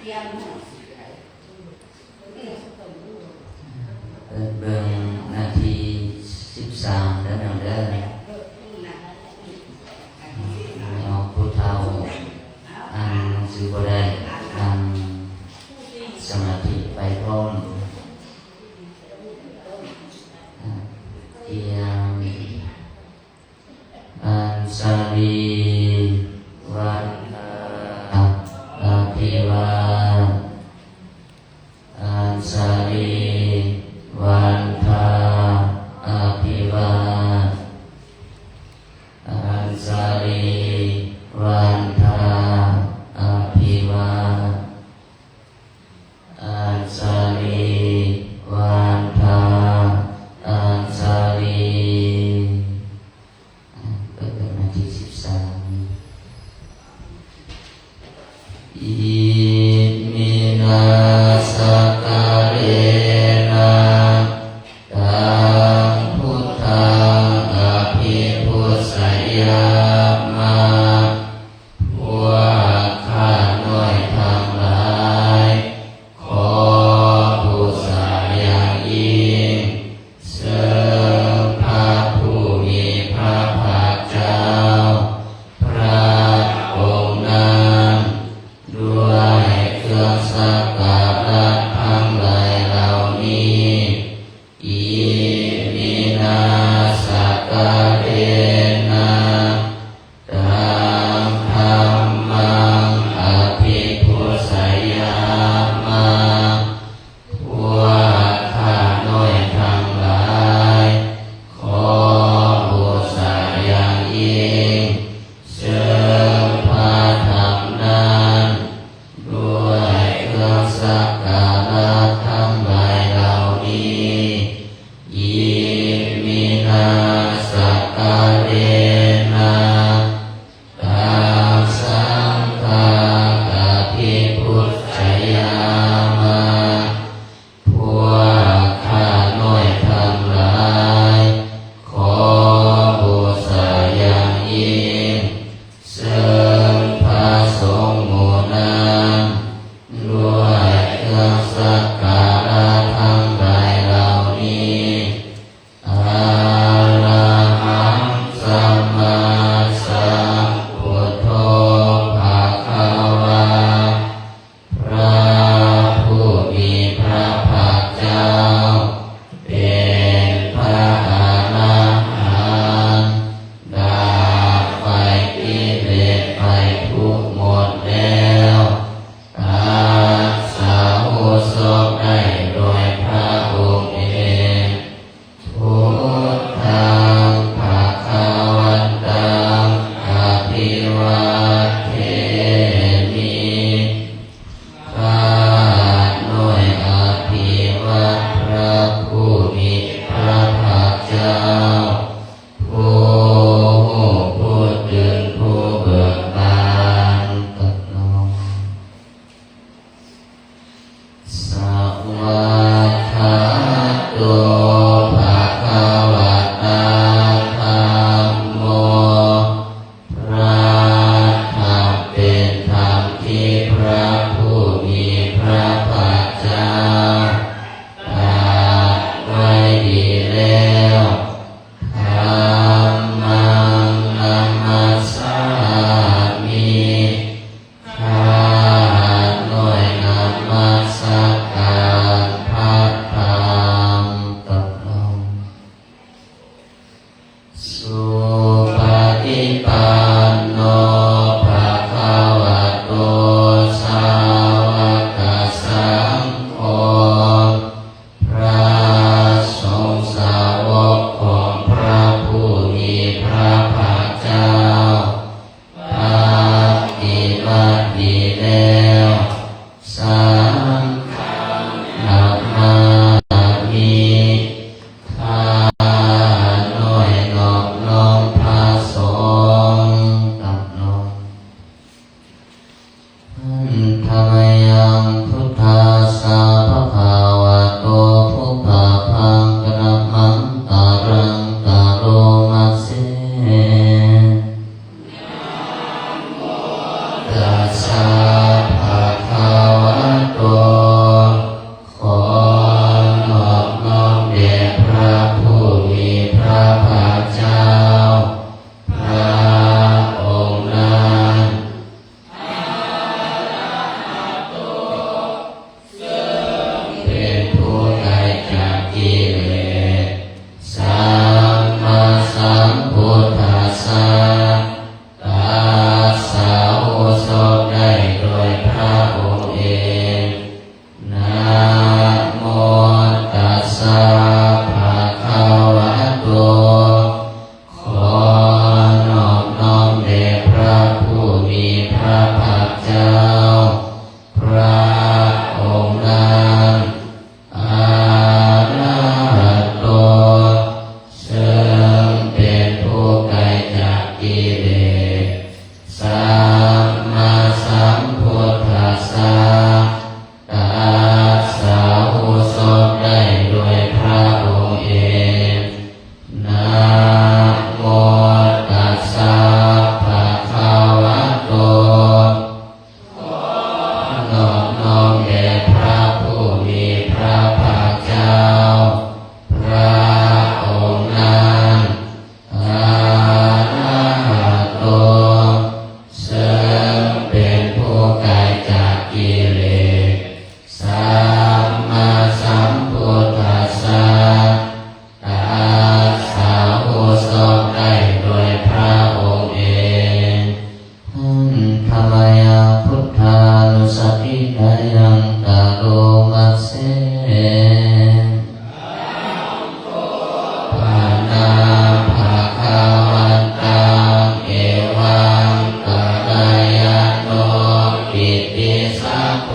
ເປີດເບິ່ງໜ້າທີສິບສາມເດີນ້ອງເດີ. ອອກຜູ້ເຖົ້າ ອ່ານໜັງສືບໍ່ໄດ້ ນັ່ງສະມາທິໄປພ້ອມ. ກຽມ ອັນຊາລີ ວັນທາ ອະພິວາດ ອັນຊາລີ ວັນທາ ອະພິວາດ ອັນຊາລີ ວັນທາ ອະພິວາດ ອັນຊາລີ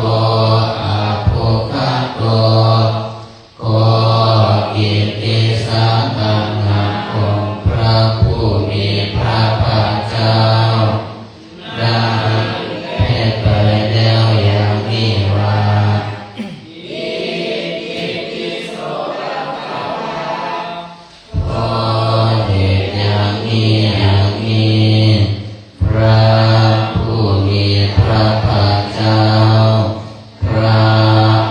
ອະໂພຄາໂຕ ຂໍກິດຕິສັນຕະງານຂອງພະຜູ້ມີພະພາກເຈົ້າ ດັ່ງໄດ້ເຮັດໄປແລ້ວຢ່າງນີ້ວ່າ ເພາະເຫດຢ່າງນີ້ ຢ່າງນີ້ ພະຜູ້ມີພະພາກເຈົ້າ ພະ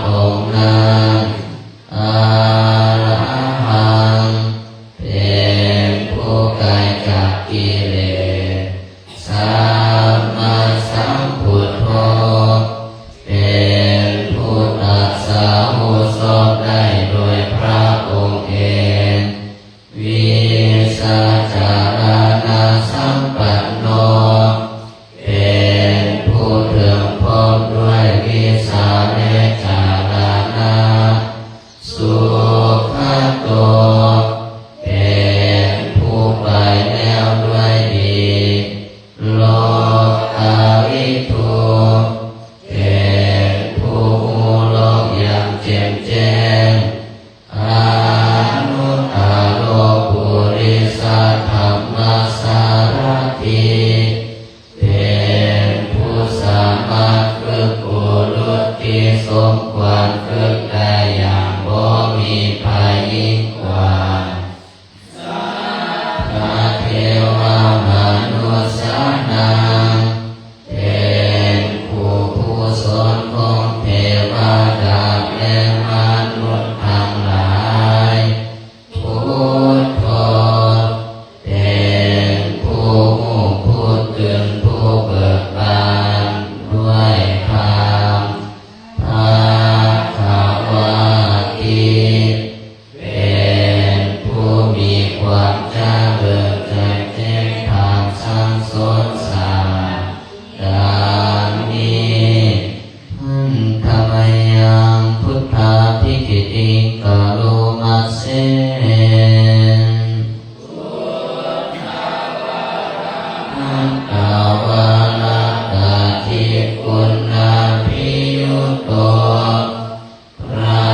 ອົງນັ້ນ ອະລະຫັງ ເປັນຜູ້ໄກຈາກກິເລດ ສຳມາສຳພຸດໂທ ເປັນຜູ້ຕັດສະຮູ້ຊອບໄດ້ໂດຍພະອົງເອງ ວິຊາຈາລະນະສຳປັນໂນ ເປັນຜູ້ເຖິງພ້ອມດ້ວຍວິຊາ ແລະ ຈາລະນະ ສຸຂະໂຕ ເປັນຜູ້ໄປແລ້ວດ້ວຍດີ ໂລກະວິທູ ເປັນຜູ້ຮູ້ໂລກຢ່າງແຈ່ມແຈ້ງ ອະນຸດຕາໂລ ປຸລິສະທຳມະສາລະຖິ ເປັນຜູ້ສາມາດຝຶກບຸລຸດທີ່ສົມຄວນຝຶກໄດ້ຢ່າງບໍ່ມີໃຜຍິ່ງກວ່າ ສັບພະເທວະມະນຸດສານັງ ເປັນຄູຜູ້ສອນຂອງເທວະດາ ແລະ ມະນຸດທັງຫຼາຍ ພຸດໂທ ເປັນຜູ້ຮູ້ຜູ້ຕື່ນຜູ້ເບີກບານດ້ວຍທຳ ພະຄະວາຕິ ເປັນຜູ້ມີຄວາມຈະເລີນຈະແຈ້ງທາງສັ່ງສອນສາດ ດັ່ງນີ້ ຫັນທະມະຍັງ ພຸດທາພິທິຕິງ ກະໂລມະເສນ ຫັນຕະວາລະກະທິຄຸນນາພິຍຸດໂຕ ພະ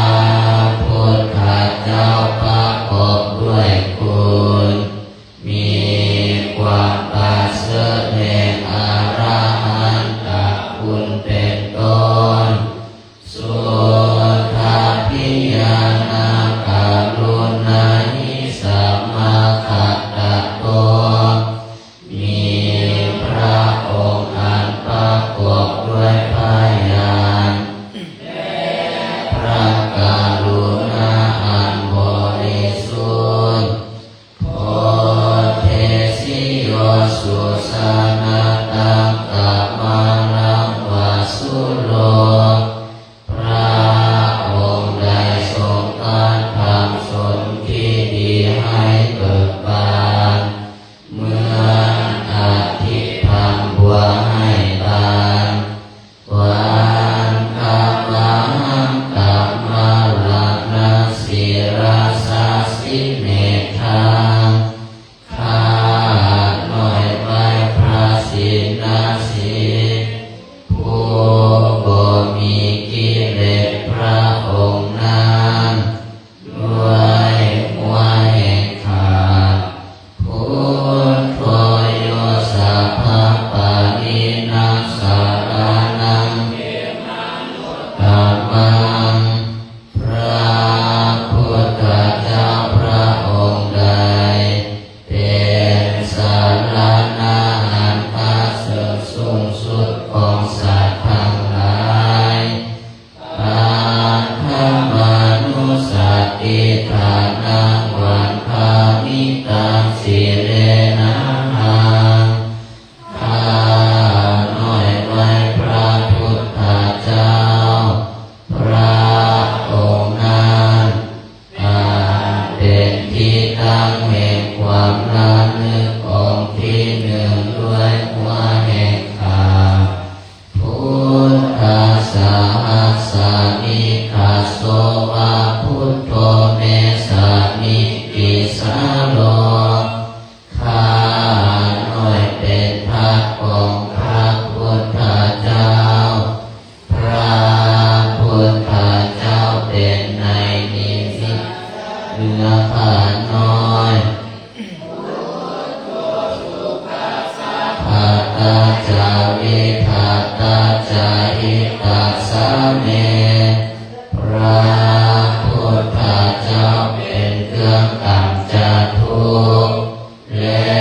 ພຸດທະເຈົ້າປະກອບດ້ວຍຄຸນ ມີຄວາມປະເສີດແຫ່ງອະລະຫັນຕະຄຸນເປັນຕົ້ນ ສຸດທາພິຍານາກະລຸນາຫິສາມາຄະຕະໂຕ ມີພະອົງອັນປະກອບດ້ວຍພະຍານ ແລະ ພະກະລຸນາອັນບໍລິສຸດ ໂພເທສິໂຍ ສຸຊານະຕັງ ກະມາລັງວາສຸໂລ ພະອົງໄດ້ຊົງການພັງຊົນທີ່ດີໃຫ້ເບີກບານ ເໝືອນອາທິດທຳບົວໃຫ້ບານ ວັນທະມະຫັງ ກະມາລະນັງ ສິລະສາສິເມທາ ຂ້ານ້ອຍໄວ້ພະສິນນະສິດ ຜູ້ບໍ ຕັດສະເມ ພຣະພຸດທະເຈົ້າເປັນເຄື່ອງກຳຈັດທຸກ ແລະ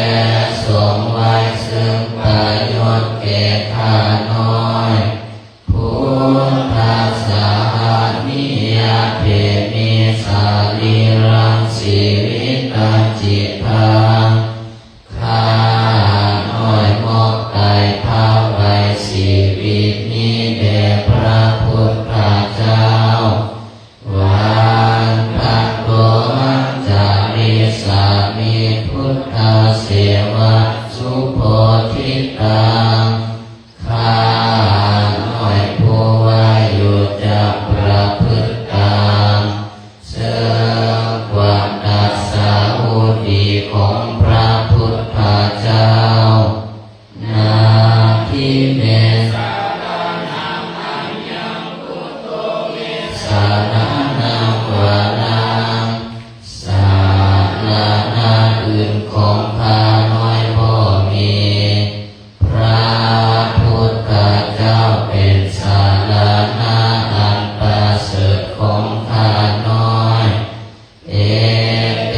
ຊົງໄວ້ເຊິ່ງປະໂຫຍດແກ່ຂ້ານ້ອຍ ພຸດທະສະຫະນິຍະເພມີສະລີລັງຊີວິຕັງຈິດທັງ ຂ້ານ້ອຍມອບກາຍຖວາຍຊີວິດນີ້ແດ່ພຣະພຸດທະເຈົ້າ ວັນທະໂຕ ຮັງຈາລິສາມິ ພຸດທະເສວະສຸໂພທິຕັງ ຂ້ານ້ອຍຜູ້ວ່າຢູ່ຈະປະພຶດຕາມ ເຊິ່ງຄວາມຕັດສະຮູ້ດີຂອງພຣະພຸດທະເຈົ້າ ນາທິເມ ສະຣະນັງ ອັນຍັງ ພຸດໂທ ເມ ສະຣະນັງ ວະລັງ ສາລະນະອື່ນຂອງຂ້ານ້ອຍບໍ່ມີ ພຣະພຸດທະເຈົ້າເປັນສາລະນະອັນປະເສີດຂອງຂ້ານ້ອຍ ເອເຕ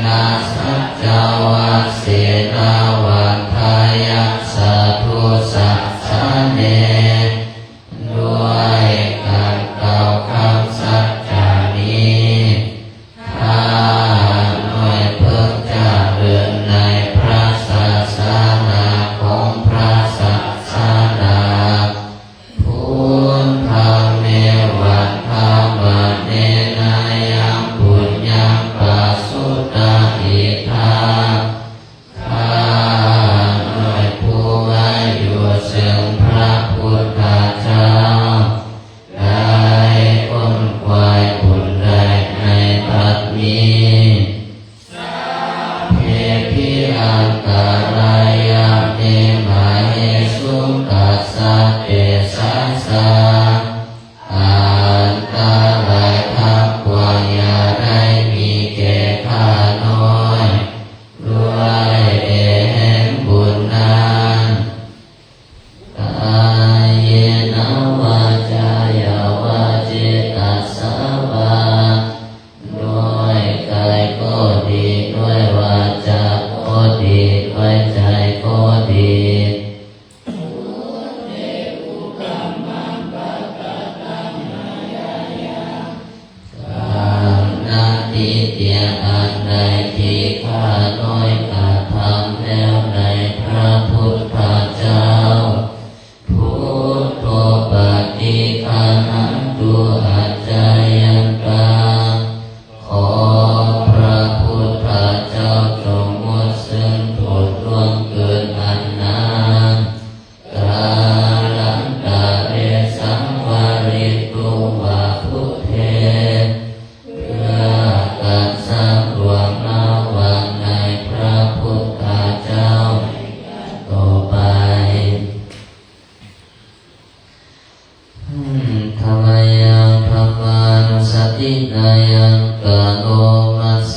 ນະ ສັດຈະວະເສນະ ວັດທະຍັງ ສາທຸ ສັດສະເມ ດ້ວຍການກ່າວຄຳສັດຈານີ້ ຂ້ານ້ອຍເພິ່ງຈະເລີນໃນພຣະສາສະໜາຂອງພຣະສັດສະດາ ພຸດທັງ ເມ ວັດທະມະເນນະ ຍັງ ປຸນຍັງ ປະສຸດທັງ ອິດຖະ ຂ້ານ້ອຍຜູ້ວ່າຢູ່ເຊິ່ງພຣະພຸດທະເຈົ້າ ໄດ້ຂົນຂວາຍບຸນໄດ້ໃນບັດນີ້ ສັບເພພິອັນຕະລາຍະ ເມ ມະເຫສຸງ ຕັດສະເຕຊະສາ ອັນຕະລາຍທັງປວງຢ່າໄດ້ມີແກ່ຂ້ານ້ອຍ ດ້ວຍເດແຫ່ງບຸນນັ້ນ ກາເຍນະ ວາຈາຍາ ວະເຈຕະສະວາ ດ້ວຍກາຍກໍດີ ດ້ວຍວາຈາກໍດີ ດ້ວຍໃຈກໍດີ ກຳນະຕິເຕຍະ ອັນໃດທີ່ຂ້ານ້ອຍກະທຳແລ້ວໃນພຣະພຸດທະເຈົ້າ ພຸດໂທ ປະຕິການັນຕຸ ອັດຈາຍັນຕັງ ຂໍພຣະພຸດທະເຈົ້າຈົ່ງໝົດເຊິ່ງໂທດລ່ວງເກີນອັນນັ້ນ ກາລັນຕະເຣສັງວາລິຕຸງວາພຸດເທ ເພື່ອການສັງລວມລະວັງໃນພຣະພຸດທະເຈົ້າຕໍ່ໄປ. ທຳມະຍັງ ທຳມານຸສະຕິນາຍັງ ກະໂລມະເສ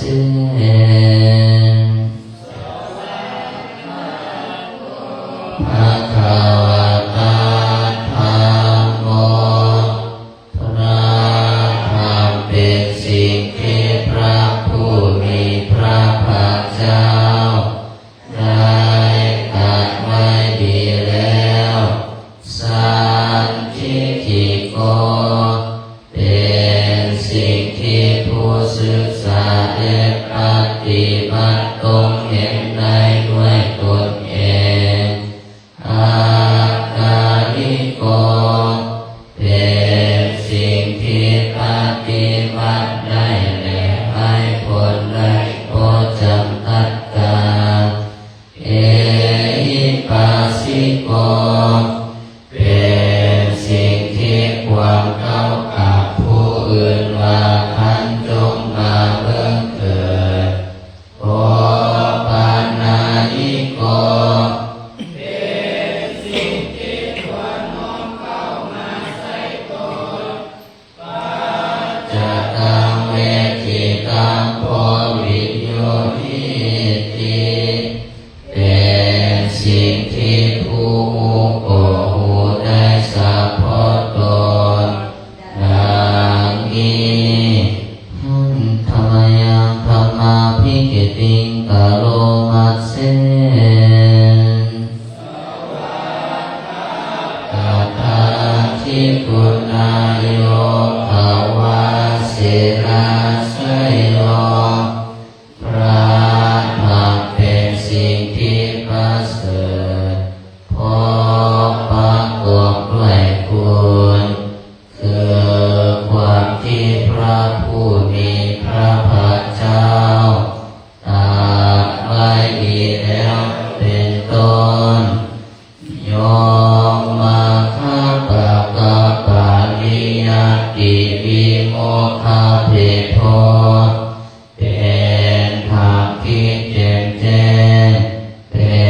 ພະຄະວະຕາທຳໂມ ພຣະທຳເປັນສິ່ງທີ່ພຣະຜູ້ມີພຣະພາກເຈົ້າ ໄດ້ຕັດໄວ້ດີແລ້ວ. ສັນທິฏຖິໂກ ເປັນສິ່ງທີ່ຜູ້ສຶກສາ ແລະ ປະຕິບັດຕົງເຫັນໄດ້ດ້ວຍຕົນເອງ. ອາກາລິໂກ ເປັນສິ່ງທີ່ປະຕິບັດໄດ້ ແລະ ໃຫ້ຜົນໄດ້ບໍ່ຈຳກັດການ. ເອຫິປັດສິໂກ ເປັນສິ່ງທີ່ຄວນເຂົ້າກັບຜູ້ອື່ນວ່າ ທ່ານຈົ່ງມາເບິ່ງເທີດ. ໂອປະນະຍິໂກ ເປັນສິ່ງທີ່ຄວນນ້ອມເຂົ້າມາໃສ່ຕົນ. ປັດຈະຕັງເວທິຕັງໂພ ວິນໂຍຫິດຖິ ເປັນສິ່ງທີ່ຜູ້ຮູ້ກໍຮູ້ໄດ້ສະເພາະຕົ ນະໂຍ ຄະວາ ເສນະ ໄຊໂຍ ພະທຳເປັນສິ່ງທີ່ປະເສີດ ເພາະປະກອບດ້ວຍຄຸນ ຄືຄວາມທີ່ພະຜູ້ມີພະພາກເຈົ້າ ຕັດໄວ້ດີແລ້ວເປັນຕົ້ນ ໂຍ ມະຄະປະກະປະລິຍັດຕິວິໂມກຂະເພໂທ ເປັນທຳທີ່ແຈ່ມແຈ້ງ ເປັ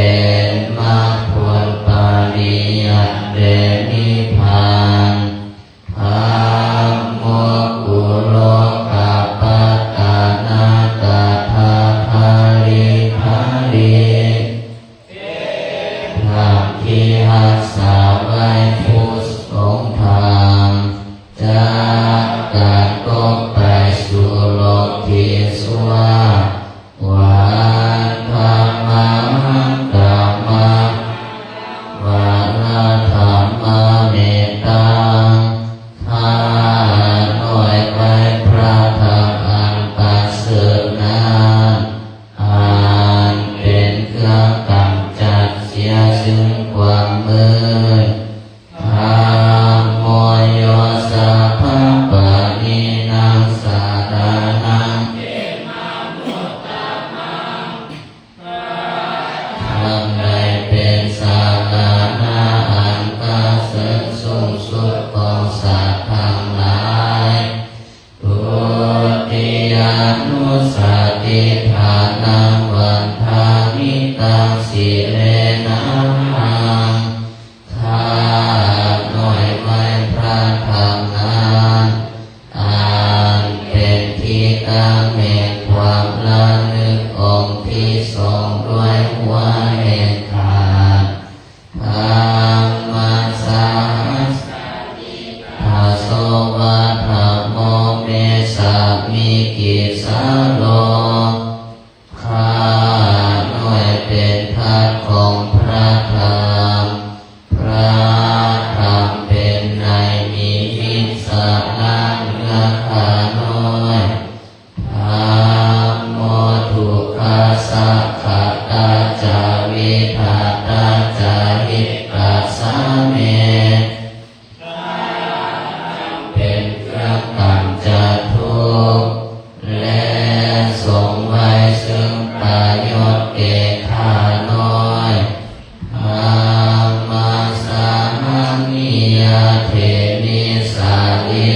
ນມັກຜົນປະລິຍັດແລະນິບພານ ທຳໂມ ກຸໂລກະປະຕານັງ ຕະຖາຄາລິທາລີ ເປັນທຳທີ່ຮັກສາໄວ້ຜູ້ຊົງທຳ ຈາກການຕົກໄປສູ່ໂລກທີ່ຊົ່ວ ວັນທະມະຫັງກາມະ ວາລະທຳມະເມຕັງ ຂ້ານ້ອຍໄວ້ພະທຳອັນປະເສີດນັ້ນ ອັນເປັນເຄື່ອງກຳຈັດເສຍຊຶ່ງຄວາມມືດ ທຳໂມ ໂຍ ສະພະປະນີນັງ ສາລານັງ ເຂມະມຸດຕະມັງ ທຳໃດເປັນສາລານະອັນປະເສີດສູງສຸດຂອງສັດທັງຫຼາຍ ທຸຕິຍານຸສະຕິຖານັງ ວັນທາມິຕັງ ສີເລນະຫັງ ຂ້ານ້ອຍໄວ້ພະທຳນັ້ນ ອັນເປັນທີ່ຕັ້ງແຫ່ງຄວາມລະນຶກອົງທີ່ສອງດ້ວຍຫົວແຫ່ງຂ້າ ທຳມະສະຫັດສະ ທະໂສວະທຳໂມ ເມສາມິກິດສະໂລ ຂ້ານ້ອຍເປັນທາດຂອງພະທຳ ພະທຳເປັນໃນນິມິດສາລາເມືອງຂ້ານ້ອຍ ທຳໂມ ທຸກຂະສະຂະຕາຈາ ວິທາຕາຈາ ຫິຕັດສະເມ ເປັນເຄື່ອງກຳຈັດທຸກ ແລະ ຊົງໄວ້ເຊິ່ງປະໂຫຍດແກ່ຂ້ານ້ອຍ ທຳມະສະຫັງນິຍາເທມິ ສາລີ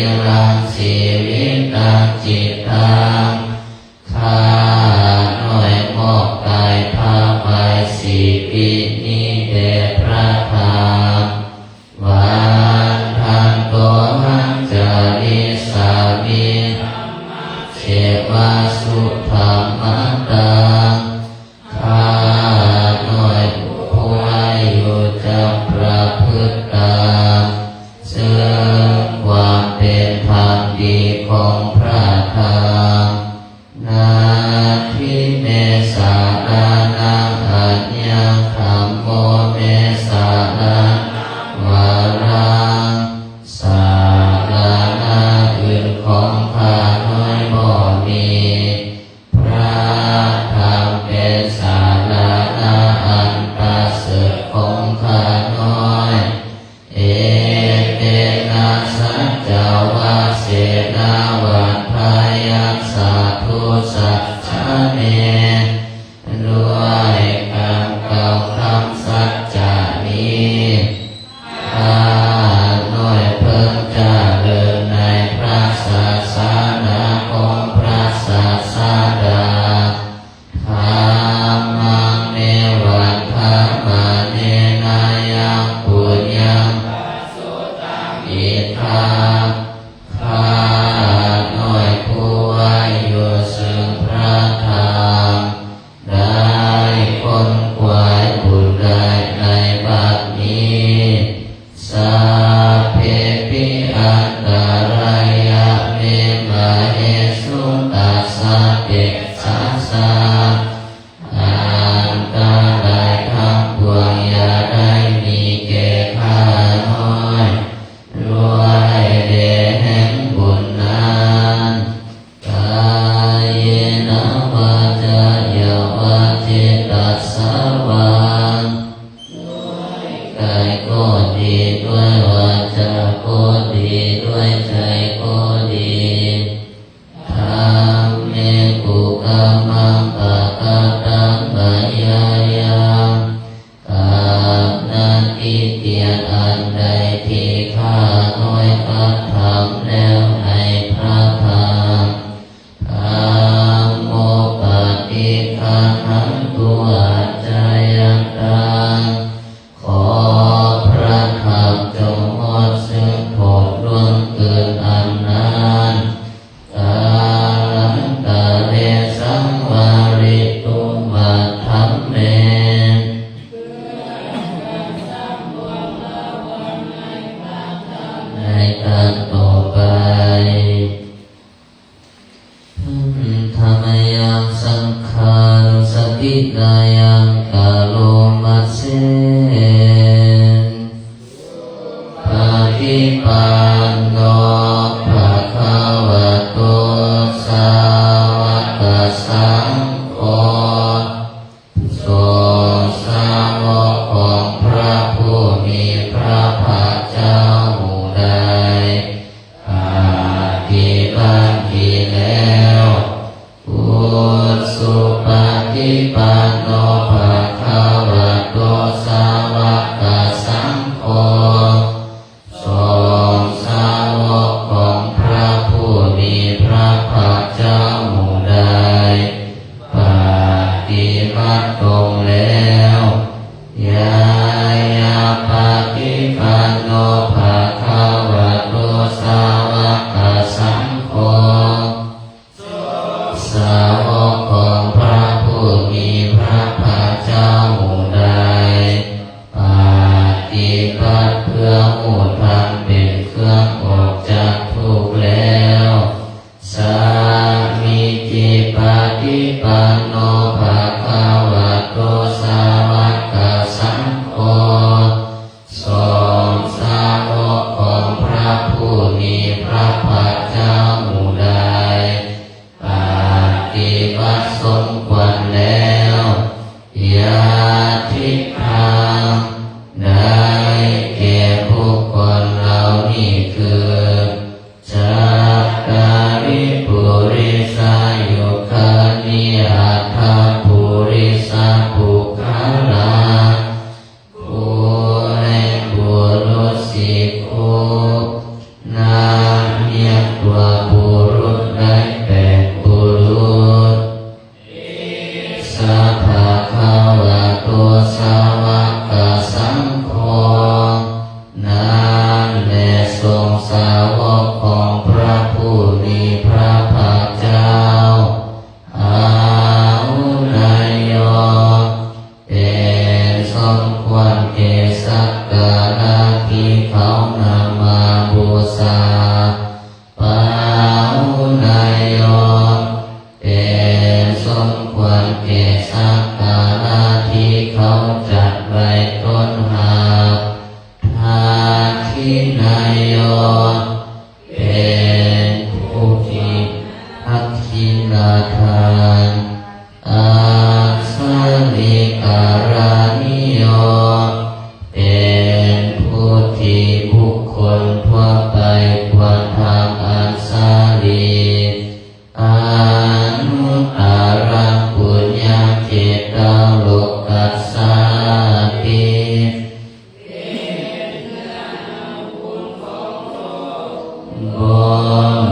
ບໍ່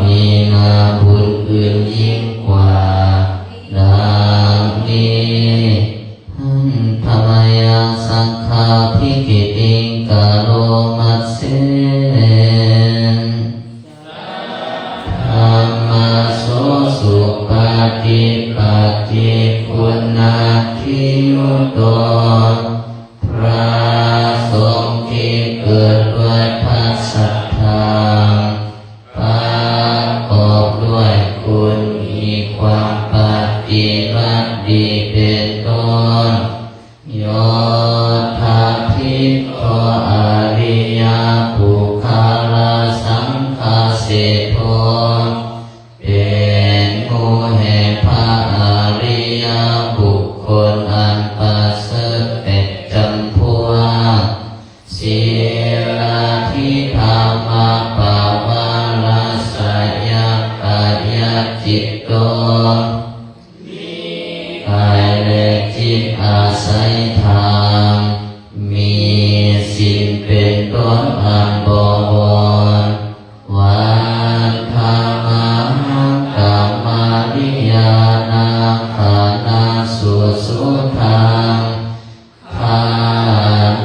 ມີໜ້າບຸນອື່ນຍິ່ງກວ່າດັ່ງນີ້. ຫັນທະມະຍັງສັງຄາພິກິຕິງກະໂລມັດເສ ທຳມະໂສສຸປະຕິປັດຕິຄຸນນາທິຍຸດໂຕ ພະສົງທີ່ເກີດດ້ວຍພະສັດທາ ປະກອບດ້ວຍຄຸນມີຄວາມປະຕິບັດດີເປັນຕົ້ນ ໂຍທາທິໂຕອະລິຍະບຸກຄະລະສັງຄະເສໂທ ເປັນໝູ່ແຫ່ງພະອະລິຍະບຸກຄົນອັນປະເສີດແປດຈຳພວກ ສີລາທິທຳມະປະວາລະສະຍະກາຍະຈິດໂຕ ມີກາຍແລະຈິດອາໄສທານ ມີສິນເປັນຕົ້ນອັນບໍ່ບອນ ວັນທະມະຫັງກາມະລິຍານັງຄະນະສຸສຸທັງ ຂ້າ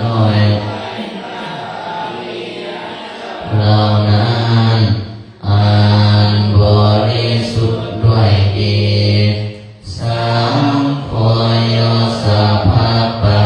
ນ້ອຍເຫຼົ່ານັ້ນ ອັນບໍລິສຸດດ້ວຍດີ ສັງໂຄໂຍສະພະປະ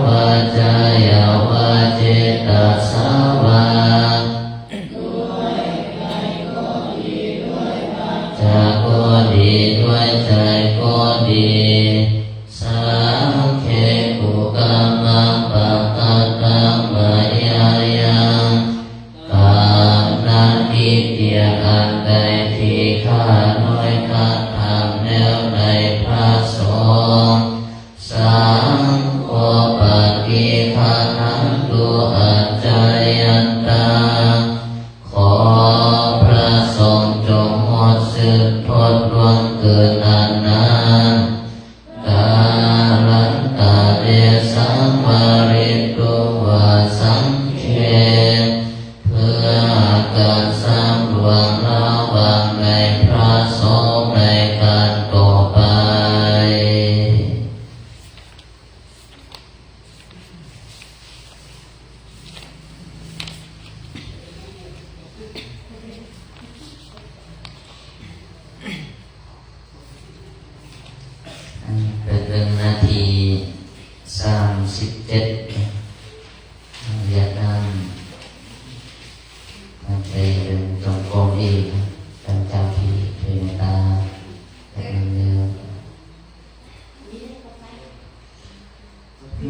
ວາຈາຍາວາເຈຕະສາວາ ຈາກກໍດີ ດ້ວຍໃຈກໍດີ ສັກເຂ ກຸກຳມັງ ປະກະຕັງ ມາຍາຍັງ ການນະກິລິຍາອັນໃດທີ່ຂ້ານ້ອຍກະທຳແລ້ວໃນພະສົງ ສັງໂຄປະຕິຄັນຫັນຕຸ ອັດຈະຍັນຕັງ ຂໍພະສົງຈົ່ງຫົດສືບທົດລ່ວງເກີນອັນນັ້ນ ກາລັນຕະເລສັງວາລິຕຸງວາສັງເຂ ເພື່ອການສຳລວມລະວັງໃນພະສົງໃນການຕໍ່ໄປ. ອັນເປັນເລື່ອງໜ້າທີ່ສາມສິບເຈັດ ວຽດນາມ ຕັ້ງໃຈເດີນຈົງກົມອີກ ຫຼັງຈາກທີ່ເທວະດາເຮັດນຳແລ້ວ.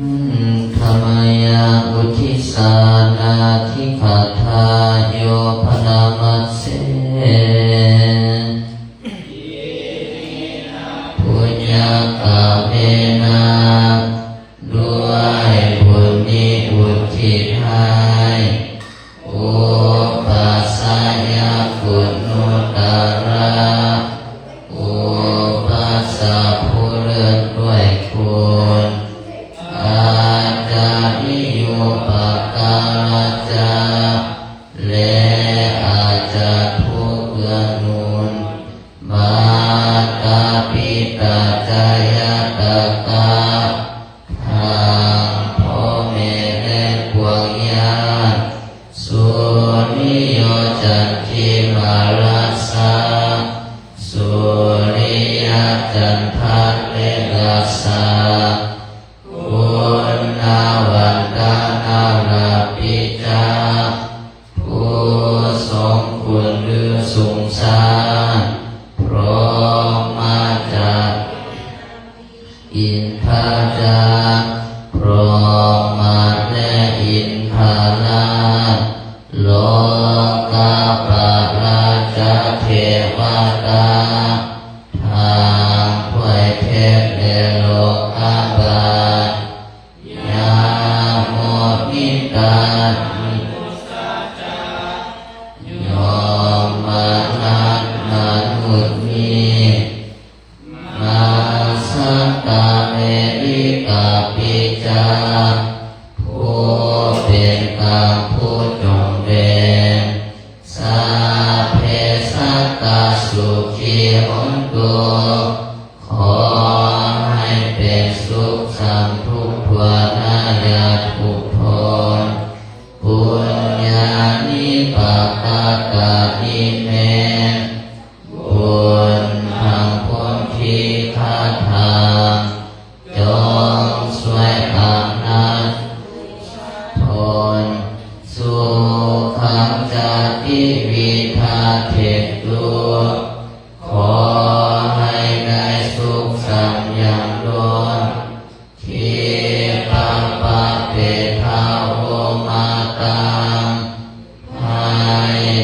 ມັນທະມາຍາ ອຸທິສານາທິກະທາ ໂຍພະນາມະເສ ປຸນຍະກຳເມນະ ດ້ວຍບຸນນີ້ອຸທິດໃຫ້ ອຸປັດຊະຍະຄຸນນຸດຕະລະ ອຸປັດຊະຜູ້ເລີດດ້ວຍຄຸນ ອັດຈະລິໂຍປະກາລະຈະ ແລະ ອາຈານຜູ້ເກື້ອໜູນ ມາຕາປິຕາຈາຍາຕະກະ ທັງພໍ່ແມ່ແລະພວກຍາດ ສຸລິໂຍຈັນທິມາລາສາ ສຸລິຍະຈັນທະເລລາສາ ຄຸນນະວັນຕະນາລາປິຈາ ຜູ້ຊົງຄຸນລືສູງຊານ ພົມມະຈັກ ອິນທະຈັກ ພົມມະແລະອິນທະລາດ ໂລກະປາລາຈະເທວະດາ ທັງພວຍເທບແລະໂລກະບາດ ຍາໂມມິຕາ ຍົມມະລາດມະນຸດມີ ມາສະຕາເມລິກາປິຈາ ຜູ້ເປັນກາງຜູ້ຈົງເປັນ ສາເພສັດຕາສຸຂີຫົນຕຸ ຂໍໃຫ້ເປັນສຸກສັນທຸກທົ່ວໜ້າຍາທຸກຄົນ ປຸນຍານິປະກະຕານິເມ ບຸນທັງບຸນທີ່ຂ້າທຳ ຈົ່ງຊ່ວຍອຳນາດ ຜົນ ສຸຂັງຈາຕິວິທາເທຕຸ ຂໍໃຫ້ໄດ້ສຸກສັນຍາມດົນ ທິປະປະເປທາໂວມາຕັງ ໃຫ້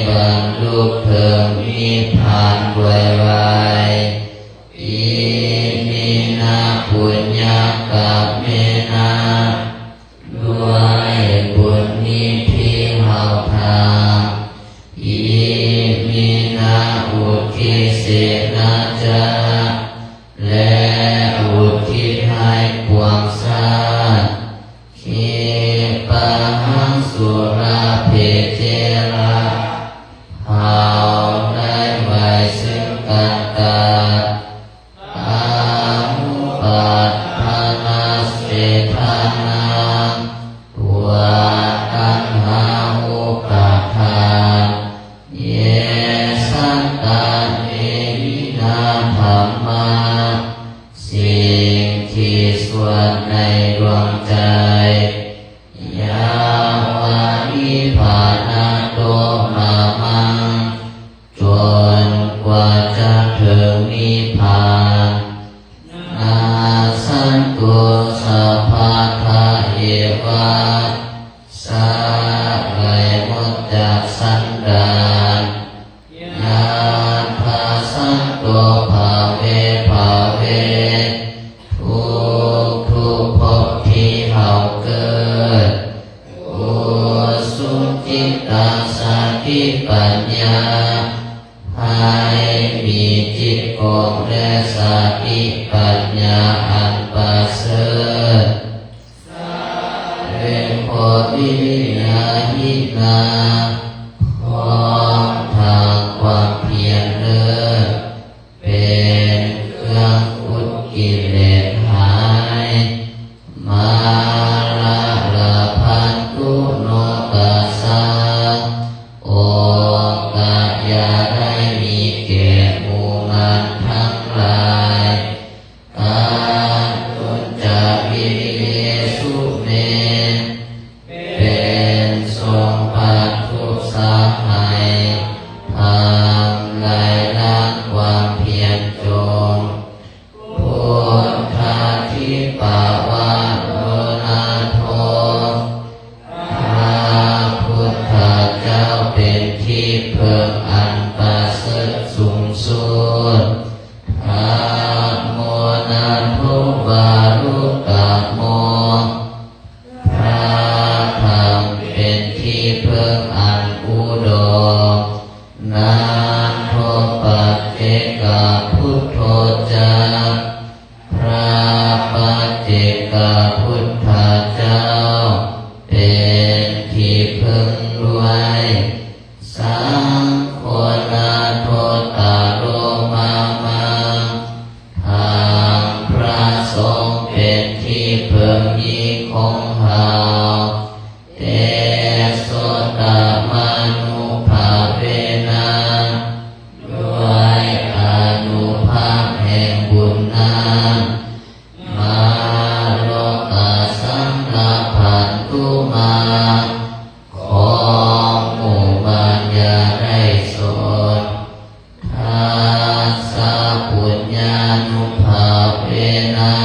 ບັນລຸເຖິງນິບພານໂດຍໄວ ອິມິນະປຸນຍະກຳເມນະ ດ້ວຍບຸນນີ້ທີ່ເຮົາທຳ ອິມິນະອຸທິເສນະຈະ ແລະ ອຸທິດໃຫ້ພວກຊາດ ຄີປະຫັງສຸລາເພເຈລະ ເຮົາໄດ້ໄຫວ້ຊຶ່ງກັນຕາ ຕາຫຸປາທານາເສທານັງ ພວກຕັນຫາອຸປາທານ ເຢສັດຕາເນຫິນາທຳມາ ສິ່ງທີ່ຊົ່ວໃນດວງໃຈ ປັນຍາ ໃຫ້ມີຈິດກອງ ແລະ ສະຕິປັນຍາອັນປະເສີດ ເປັນຂໍ້ວິລິຍາຫິນາ ພ້ອມທັງຄວາມພຽນເລີດ ເປັນເຄື່ອງຂຸດກິເລດຫາຍ ມາລະລະພັນຕຸໂນກາສາ ໂອກາດຢ່າໄດ້ມີແກ່ໝູ່ມານທັງຫຼາຍ ກາຕຸນຈາວິລິເຍສຸເມ ເປັນຊົງພັດທຸສະຫາຍ ທຳລາຍລ້າງຄວາມພຽນຈົງ ພຸດທາທິປະວາໂລນາໂທ ພະພຸດທະເຈົ້າເປັນທີ່ເພິ່ງອັນປະເສີດສູງສຸດ ທຳໂມນາໂທວາລຸຕະໂມ ພະທຳເປັນທີ່ເພິ່ງອັນອຸດົມ ນາໂທປັດເຈກະພຸດໂທຈະ ພະປັດເຈກະພຸດທະເຈົ້າ ເປັນທີ່ເພິ່ງດ້ວຍ ສັງໂຄນາໂທຕະໂລມາມັງ ທັງພະສົງເປັນທີ່ເພິ່ງມີຂອງເຮົາ ເຕໂສຕະມານຸພາເວນະ ດ້ວຍອານຸພາບແຫ່ງບຸນນັ້ນ ມາໂລກາສັງລະພັນຕຸມາ ຂໍໝູ່ມານຢ່າໄດ້ໂສດ ທັດສະປຸນຍານຸພາເວນະ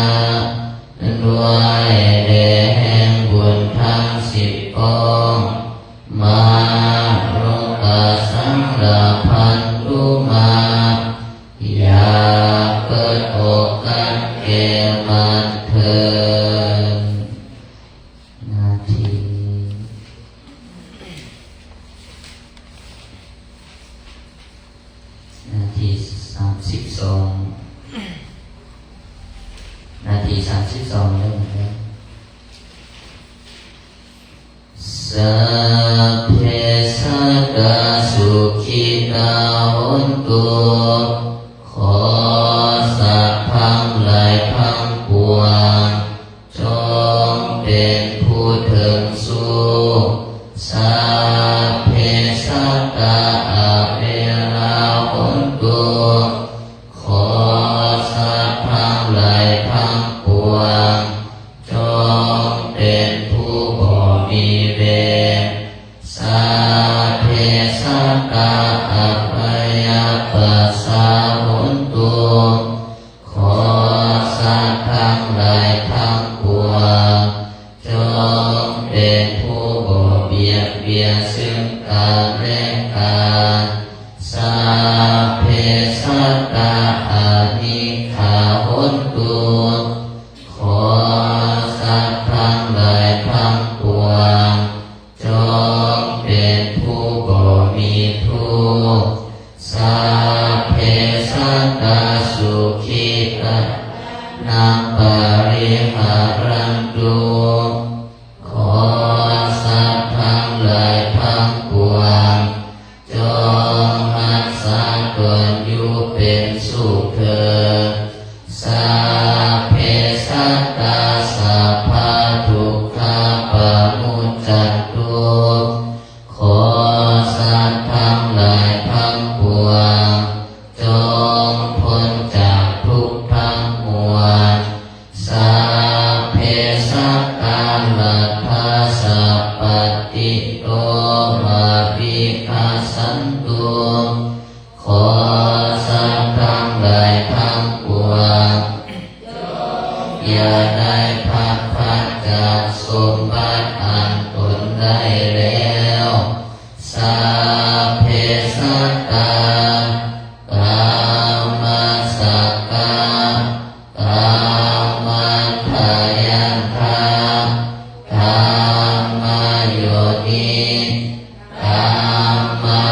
ດ້ວຍແດ່ແຫ່ງບຸນທັງສິບປອງ ມາໂລກາສັງລະພັນຕຸມາ ຢ່າເກີດໂອກາດແກ່ມານເທີນ. ນາທີ ນາທີສາມສິບສອງ ນາທີສາມສິບສອງ ເລີ່ມເລີຍ. ສັບເພສັດຕາສຸຂິຕາໂຫນຕຸ ຂໍສັດທັງຫຼາຍທັງປວງ ຈົ່ງເປັນຜູ້ເຖິງສຸກ ສັບເພສັດຕາອະເວລາໂຫນຕຸ ຂໍສັດທັງຫຼາຍທັງປວງ ຈົ່ງເປັນຜູ້ບໍ່ມີເວນ ສັບເພສັດຕາອະພະຍາປັດສາໂຫນຕຸ ຂໍສັດທັງຫຼາຍທັງປວງ ຈົ່ງເປັນຜູ້ບໍ່ບຽດບຽນເຊິ່ງກັນແລະກັນ ສັບເພສັດຕາອະນິກຂາໂຫນຕຸ ຂໍສັດທັງຫຼາຍທັງປວງ ຈົ່ງເປັນຜູ້ບໍ່ມີທຸກ ສັບເພສັດຕາສຸຂີຕານັງປະລິຫາຣັນຕຸ ຂໍສັດທັງຫຼາຍທັງປວງ ຈົ່ງຮັກສາຕົນຢູ່ເປັນສຸກເທີນ ສັບເພສັດຕາສັບພະທຸກຂາປະມຸດຈັນຕຸ ຂໍສັດທັງຫຼາຍທັງປວງ ຈົ່ງພົ້ນຈາກທຸກທັງມວນ ສັບເພສັດຕາລັດຖາສັບປະຕິໂຕມະວິຄາສັນຕຸ ຂໍສັດທັງຫຼາຍທັງປວງ ຢ່າໄດ້ພັດພາກຈາກສົມບັດອັນຕົນໄດ້ແລ້ວ ສັບເພສັດຕາ ກາມະສະກະ ກາມັນທະຍັນທະ ກາມະໂຍນິ ກາມະ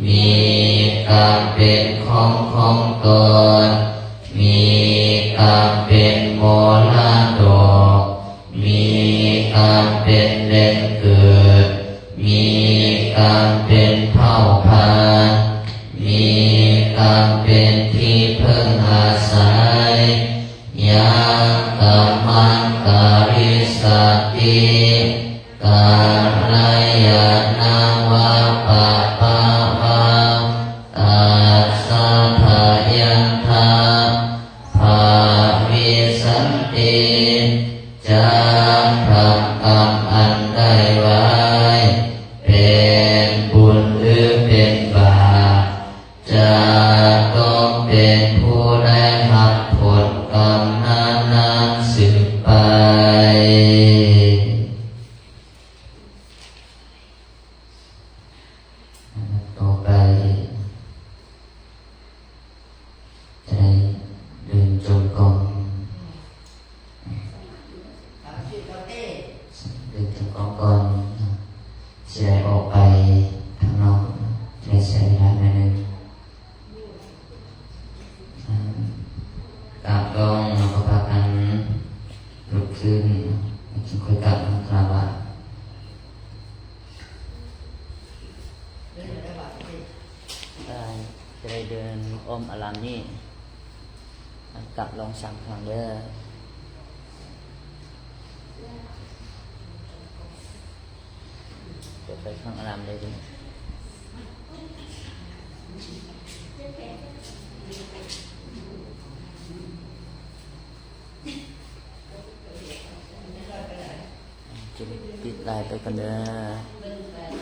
ມີການເປັນຂອງຂອງຕົນ ມີການເປັນມໍລະດົກ ມີການເປັນແຫຼ່ງເກີດ ມີການເປັນເຜົ່າພັນ ມີການເປັນທີ່ເພິ່ງອາໄສ ຍັງກຳມັງກະລິສະຕິ ກາລະຍານາວາປະປະວາ ຕັດສະພະຍັນທະ ພະວິສັນຕິ ຈັກທຳກຳອັນໃດໄວ້ ເປັນບຸນຫຼືເປັນບາບ ຈະຕ້ອງເປັນຜູ້ໄດ້ຮັບຜົນກຳນັ້ນໆສືບໄປ. ຕໍ່ໄປ ຈະໄດ້ເດີນຈົງກອມ ເດີນຈົງກອມກ່ອນ ຊິໄດ້ອອກໄປທາງນອກ ຈະໄດ້ໃຊ້ເວລາໜ້ອຍໜຶ່ງ. ອ່າ ກາບລອງ ແລ້ວກໍພາກັນລຸກຂຶ້ນ ຈຶ່ງຄ່ອຍກັບມາຄາລະວະ. ອ່າ ຈະໄດ້ເດີນອ້ອມອາລາມນີ້ ກາບລອງສາມຄັ້ງເດີ້. ເປີດໄຟຂ້າງອາລາມໄດ້ເດີ້. ຈະໄດ້ປິດໄລຟ໌ໄປກ່ອນເດີ້.